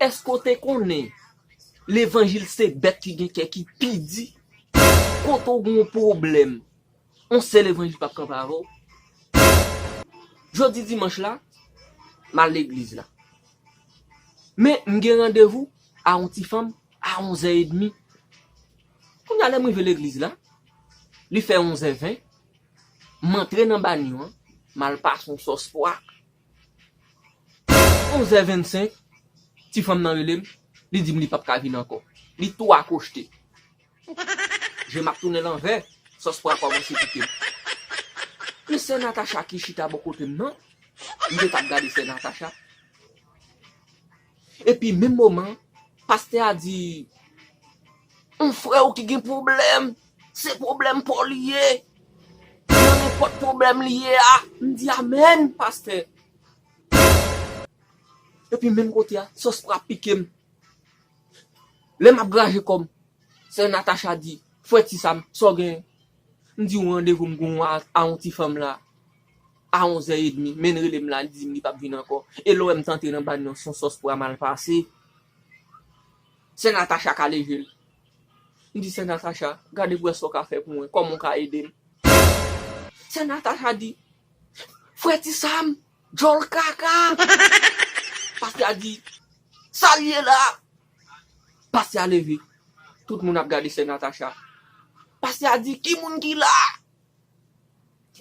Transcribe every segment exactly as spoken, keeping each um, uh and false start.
Èske w te konnen levanjil se bèt ki gen kè ki pi di? Kote w gen yon pwoblèm, yon sèl levanjil p ap kanpe avè w. Jodi dimanch la, m al legliz la. Men m gen randevou a yon ti fanm a onzè edmi. Kounye a lè m rive legliz la, li fè onzè ven, m antre nan banyo an, m al pase yon sòs pwa. Onzè vennsenk, ti fanm nan rele m, li di m li p ap ka vin ankò. Li tou akwochte. Je m ap tounen lanvè, sòs pwa kòmanse pike m. Men sè Natacha ki chita bò kote m nan, m te t ap gade sè Natacha. Epi menm moman, pastè a di, yon frè w ki gen pwoblèm, se pwoblèm pa w li ye. Nan nenpòt pwoblèm li ye a, m di amèn, pastè. Epi menm kote a, sòs pwa pike m. Lè m ap graje kò m, sè Natacha di, frè Ti Sam, sa w genyen? M di yon randevou m gen a, a yon ti fanm la, a onzè edmi, men l rele m la, li di m li p ap vin ankò. E lè w wè m t antre nan banyo an, se yon sòs pwa m al pase. Sè Natacha ka leve l. M di, sè Natacha, gade pou wè sa w ka fè pou mwen, kòman w ka ede m? Sè Natacha di, frè Ti Sam, djòl kaka. Pastè a di, sa l ye la? Pastè a leve. Tout moun ap gade sè Natacha. Pastè a di, ki moun ki la?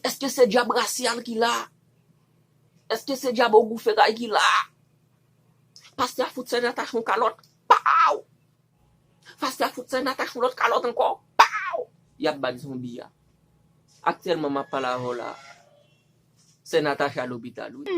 Èske se dyab rasyal ki la? Èske se dyab ogou feray ki la? Pastè a fout sè Natacha yon kalòt. Paw! Pastè a fout sè Natacha yon lòt kalòt ankò. Paw! Y ap bat zonbi a. Aktyèlman, m ap pale avè w la, sè Natacha lopital, wi.